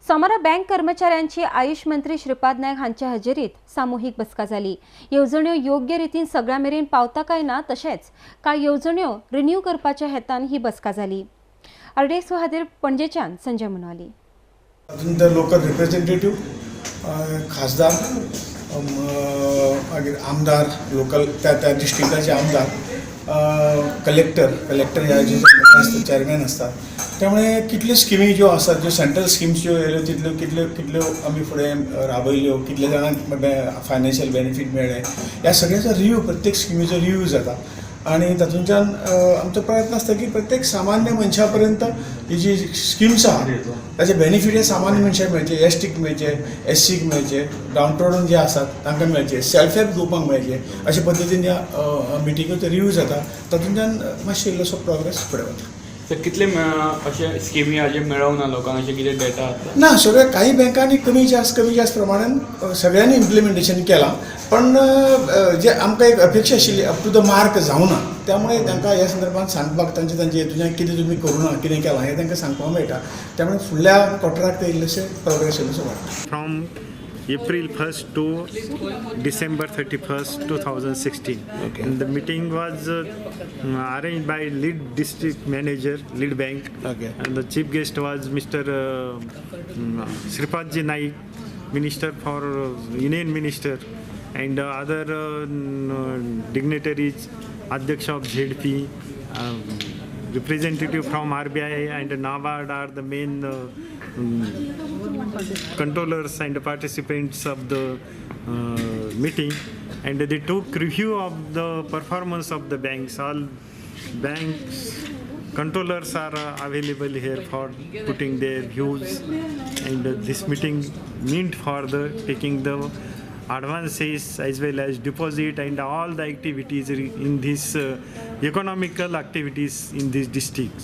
सोमारा बँक कर्मचाऱ्यांची आयुष मंत्री श्रीपाद नायक हांच्या हजेरीत सामुहीक बसका जाली. येवजण्यो योग्य रितीन सगळ्यां मेरेन पावता काय ना, तशेंच कांय येवजण्यो रिन्यू करपाच्या हेतान ही बसका जाली. आरडीएक्स खातीर पणजेच्यान संजय मुनवाली. तातूंत लोकल रिप्रेझेंटेटिव्ह, खासदार, मागीर आमदार, लोकल त्या त्या डिस्ट्रिक्टाचे आमदार, कलेक्टर ह्या जे आसता, चेअरमॅन आसतात. त्यामुळे कितल्यो स्किमी ज्यो आसात, ज्यो सेंट्रल स्किम्स ज्यो येयल्यो, तितल्यो कितल्यो कितल्यो आमी फुडें राबयल्यो, कितल्या जाणांक फायनान्शियल बेनिफीट मेळ्ळें, ह्या सगळ्याचो रिव्यू, प्रत्येक स्किमीचो रिव्यू जाता. आनी तातूंतल्यान आमचो प्रयत्न आसता की प्रत्येक सामान्य मनशा पर्यंत ही जी स्किम्स आहा ताचे बेनिफीट हे सामान्य मनशाक मेळचे, एसटीक मेळचे, एससीक मेळचे, डावन ट्रॉडन जे आसात तांकां मेळचे, सेल्फ हेल्प ग्रुपांक मेळचे. अशे पद्दतीन ह्या मिटिंगेचो रिव्यू जाता. तातूंतल्यान मातशे इल्लोसो प्रोग्रेस फुडें वता. तर कितले अशे स्किमी अशे मेळोंक ना लोकांक, अशें कितें डेटा आसा? ना, सगळ्या काही बँकांनी कमी जास्त प्रमाणान सगळ्यांनी इम्प्लिमेंटेशन केलां, पण जे आमकां एक अपेक्षा आशिल्ली, अप टू the mark जावना. त्यामुळे तांकां ह्या संदर्भात सांगपाक तांचे तांचे हेतून कितें तुमी करूं ना, कितें केलां हें तांकां सांगपाक मेळटा. त्यामुळे फुडल्या क्वॉर्टराक ते इल्लेशे प्रोग्रेस इल्लोसो वाडटा. From April 1st to December 31st, 2016. And the meeting was arranged by lead district manager, lead bank. And the chief guest was Mr. Sripadji Naik, Minister for Union Minister, and other dignitaries, Adhyaksha of ZP, representative from RBI and NABARD are the main controllers and participants of the meeting, and they took review of the performance of the banks. All banks controllers are available here for putting their views, and this meeting meant for the taking the advances as well as deposit and all the activities in this economical activities in this district.